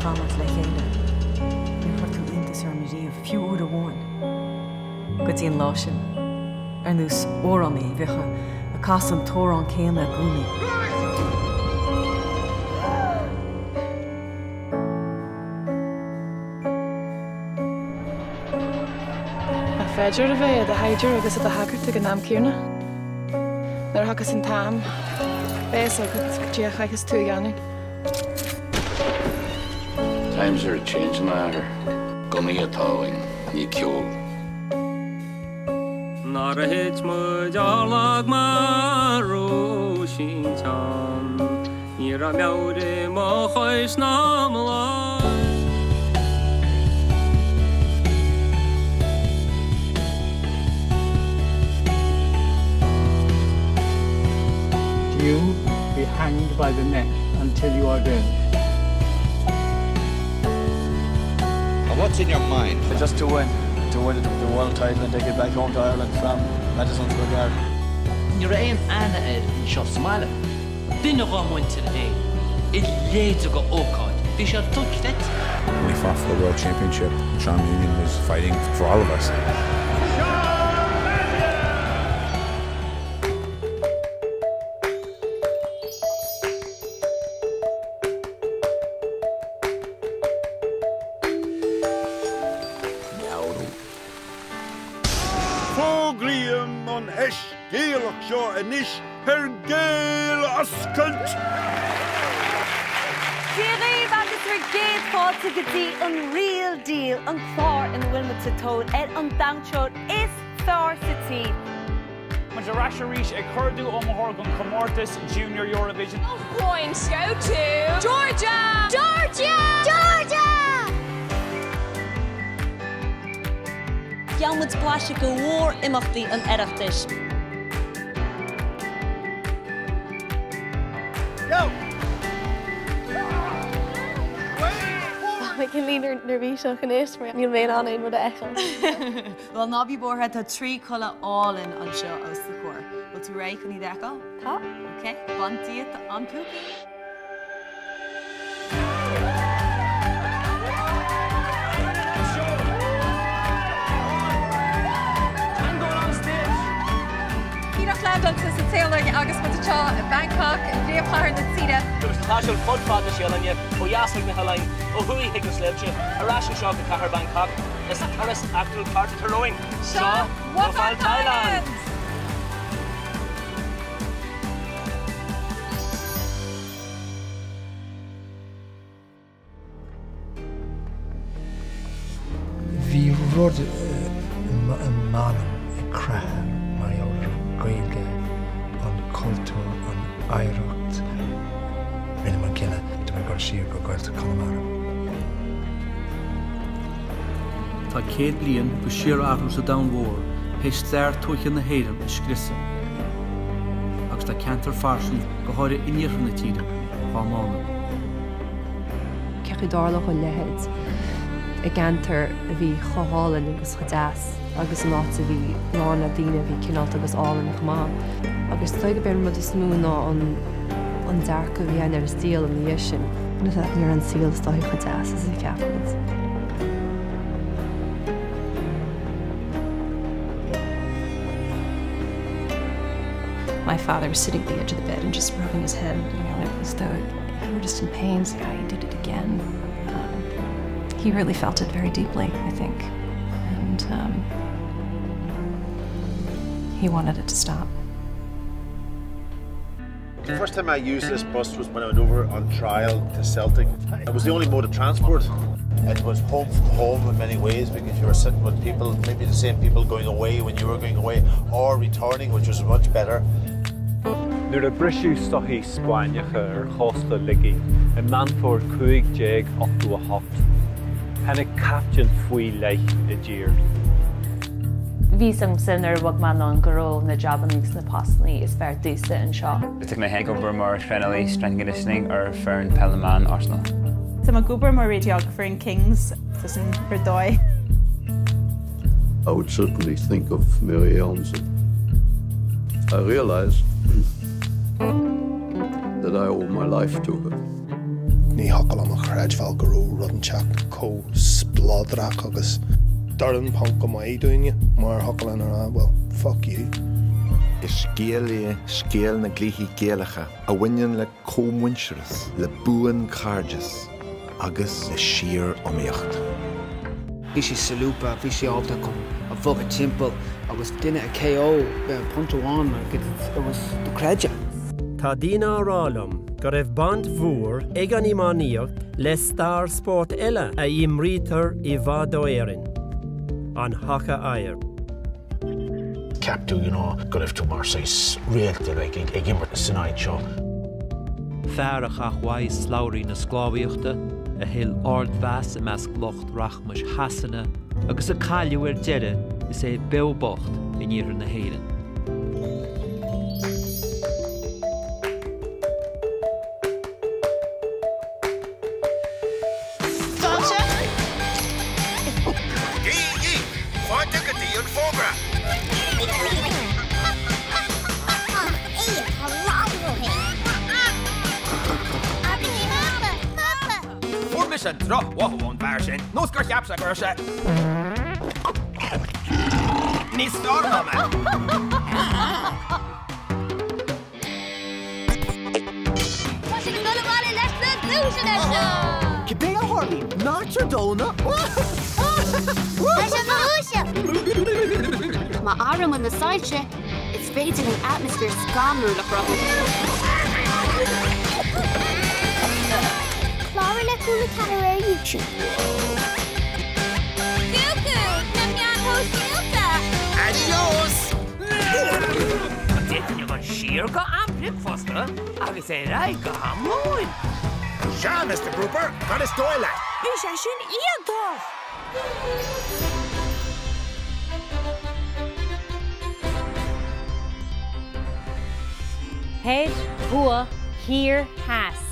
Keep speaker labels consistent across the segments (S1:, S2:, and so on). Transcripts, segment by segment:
S1: fanacht le chéile. Níor chuir tú iontas orm riamh, fiú uair amháin. Go dtí an lá sin. Ar nós amhránaí a bheadh ag casadh an t-amhrán céanna i gcónaí.
S2: An féidir a bheith i do shaighdiúir agus i do shagart ag an am céanna? Nuair a thiocfas an t-am, beidh a fhios agat cad é a chaithfeas tú a dhéanamh.
S3: Times are a-changing, a athair. Gunnaí atá againn, ní ceol.
S4: Nuair a thit muid ár lag marbh sínteán Ní raibh meabhair i mo chois ná mo lámh.
S5: You be hanged by the neck until you are dead.
S6: And what's in your mind?
S7: Just to win. To win the world title and take it back home to Ireland from Madison Square Garden.
S8: Ní raibh aon aithne air anseo sa mbaile. Duine dhá mhuintir féin. A leithéid de ócáid. Bhí sé dochreidte.
S9: When he fought for the World Championship, Sean Mannion was fighting for all of us.
S10: Meabhrú. Fógraím an Fheis Ghaelach seo anois ar gcéad-oscailt!
S11: Dia dhaoibh agus bhur gcéad fáilte go dtí an Real Deal, an clár ina bhfuil muid sa tóir ar an dainséar is fearr sa tír.
S12: Muid ar ais arís ag cuardú iomaitheoir don chomórtas Junior Eurovision.
S13: Points go to Georgia! Georgia! Georgia!
S11: Gheobhaidh muid blaiseadh de mhór-imeachtaí an Oireachtais.
S10: Go!
S14: Tá mé cineál neirbhíseach anois mar níl mé in ann aon rud a fheiceáil.
S15: Bhuel, ná bí buartha, tá 3 culaith álainn anseo os do chomhair. Bhfuil tú réidh chun iad a fheiceáil?
S14: Tá.
S15: Ok, bain díot an púicín!
S13: Iontach leandáilte sa Téalainn agus muid anseo i Bangkok, i bpríomhchathair na tíre.
S16: Agus tá taisteal fud fad na Téalainne, ó dheas chuig na hoileáin, ó thuaidh chuig na sléibhte, ar ais anseo go cathair Bangkok. Is turas eachtrúil ceart atá romhainn.
S13: Seo Profile Thailand!
S17: Bhí rud i m'anam ag creathadh mar gheall ar an Ghaeilge, an cultúr, an oidhreacht. Rinne mé an cinneadh, tá mé ag dul siar go Gaeltacht Chonamara.
S18: Tá 100 bliain de shíorathrú sa domhan mhór théis stair tuaithe na hÉireann a scriosadh. Agus tá ceantar fairsing, go háirithe in iarthar na tíre, dhá mbánú.
S19: Cén chaoi a dtarlódh a leithéid i gceantar a bhí chomh hálainn agus chomh deas agus in áit a bhí lán le daoine a bhí cineálta agus álainn chomh maith. Agus is dóigh gurb é an rud is mó ná an dearcadh a bhí againn ar an saol ina dhiaidh sin. Ní raibh an saol is dóigh chomh deas is a cheap muid.
S20: My father was sitting at the edge of the bed and just rubbing his head, you know, as though he were just in pain, saying, oh, you did it again. Um, he really felt it very deeply, I think. And um, he wanted it to stop.
S21: The first time I used this bus was when I went over on trial to Celtic. It was the only mode of transport. It was home from home in many ways because you were sitting with people, maybe the same people going away when you were going away or returning, which was much better.
S22: Nuair a briseadh soithí Spáinneacha ar chósta Shligigh i Meán Fómhair 1588, tháinig captaen faoi leith i dtír.
S23: Bhí a fhios agamsa nuair a bhog mé anonn go raibh na jabannaí agus na postannaí is fearr domhsa anseo.
S24: Tá mé ag obair mar thraenálaí Strength and Conditioning ar foireann peile na mban Arsenal.
S25: Tá mé ag obair mar radiographer in Kings, tá sin ar dóigh.
S26: I would certainly think of Mary Elmsley. I realize that I owe my life to her.
S1: Ní thiocfadh liom a chreidbheáil go raibh rud inteacht chomh spleodrach agus d'oireann punk go maith dúinne mar thiocfadh linn a rá, well, fuck you.
S2: Is scéal é scéal na gcluichí Gaelacha a bhaineann le cómhuintearas, le buanchairdeas agus le síor-iomaíocht.
S3: Bhí sé solúbtha, bhí sé ábalta chun a bhogadh timpeall agus duine a KO punch amháin it was dochreidte.
S4: Tá daoine á rá liom go raibh baint mhór ag an iománaíocht le stair spórt eile a imrítear i bhfad ó Éirinn, an haca oighir.
S21: Cheap tú, you know, go raibh tú mar saghas réalta like, ag, ag imirt san áit seo.
S8: Fear a chaith uaidh slabhraí na sclábhaíochta, a thuill ardmheas i measc lucht rachmais Shasana agus a cailleadh ar deireadh is é beo bocht in iarthar na hÉireann.
S5: Fáilte!
S6: Guígí fáilte go dtí an fógra!
S27: Fuair mise drochmhothú ón bhfear sin, nós gur cheap sé go raibh sé níos fearr ná mé.
S5: Tá sibh ag dul abhaile leis na duaiseanna seo!
S28: Cibé a tharlaíonn, ná dona!
S5: Leis an nduais!
S29: Má athraíonn na soilse, is féidir linn atmaisféar scanrúil a chruthú.
S5: Cláraigh le Cúla 4 ar YouTube. Cucú, na meáin shóisialta!
S6: Adios!
S8: D'fhéadfainn a dhul siar go am bricfeasta agus ar aghaidh go ham lóin.
S6: Sea, Mister Grouper, cad is dóigh leat?
S5: Bhí sé sin iontach!
S11: Thoir, thuaidh, thiar, theas.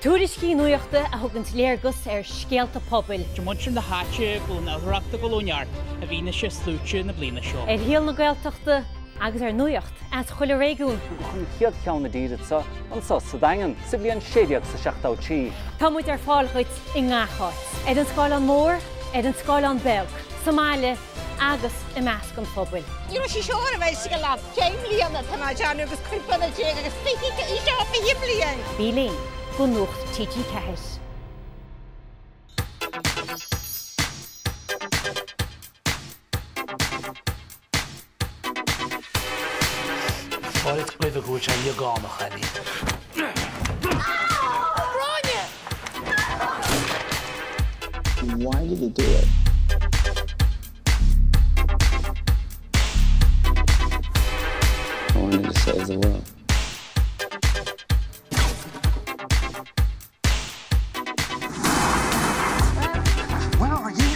S11: Tuairiscí nuachta a thugann léargas ar scéalta pobail.
S12: De mhuintir na háite go bhfuil an oidhreacht ag dul ó neart i bhfianaise sluaite na bliana seo.
S11: Ar shaol na Gaeltachta agus ar nuacht as chuile réigiún.
S18: Tugadh an chéad cheann i dtír anseo, anso sa Daingean, sa bhliain 1673.
S11: Tá muid ar fáil dhuit i ngach áit. Ar an scáileán mór, ar an scáileán beag, sa mbaile agus i measc an phobail.
S30: Ní raibh sí seo ar a bheith sa leath deich mbliana tá mé ag déanamh agus 15 bliana agus 20 aois 20 bliain.
S11: Bí linn go Nuacht TG4.
S16: Fáilte roimhe go bhfuil sé liogánach, Annie.
S5: Gráinne!
S7: Why did he do it? I wanted to save the world.
S5: Where are you?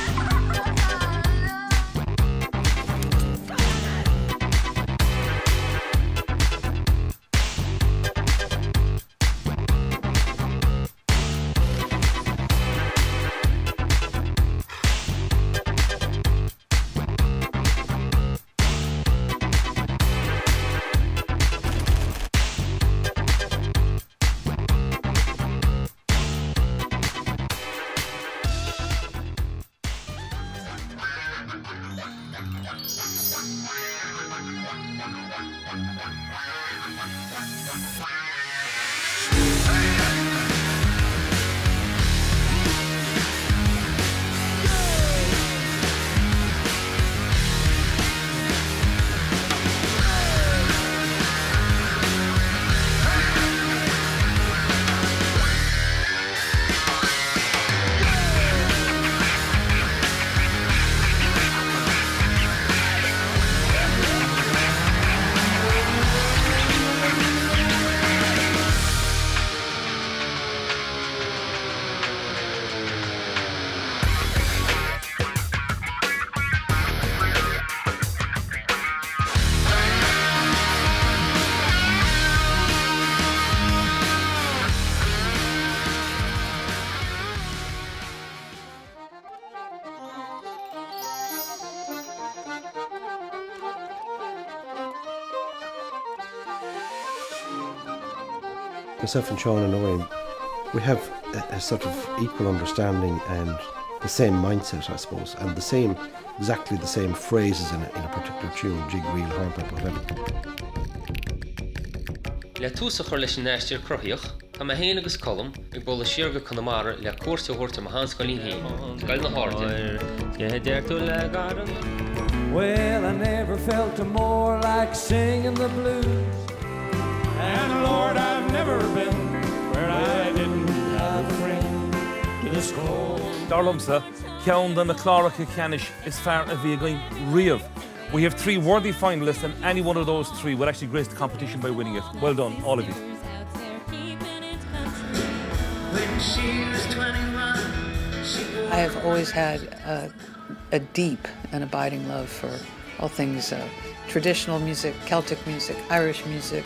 S31: Myself and Sean and Owen, we have
S9: a, a sort of equal understanding and the same mindset, I suppose, and the same exactly the same phrases in a, in a particular tune, jig, reel, hornpipe, whatever.
S10: Le tús a chur leis an aistear cruthaíoch, tá mé féin agus Colm ag bualadh siar go Conamara le cuairt a thabhairt ar mo sheanscoilín féin, Scoil na hAirde.
S13: Well, I never felt a more like singing the blues. And Lord, I've never been where I didn't have a friend to this cold.
S14: Dar liomsa, ceann de na cláracha ceannais is fearr a bhí againn riamh. We have three worthy finalists and any one of those three will actually grace the competition by winning it. Well done, all of you.
S15: I have always had a, a deep and abiding love for all things uh, traditional music, Celtic music, Irish music.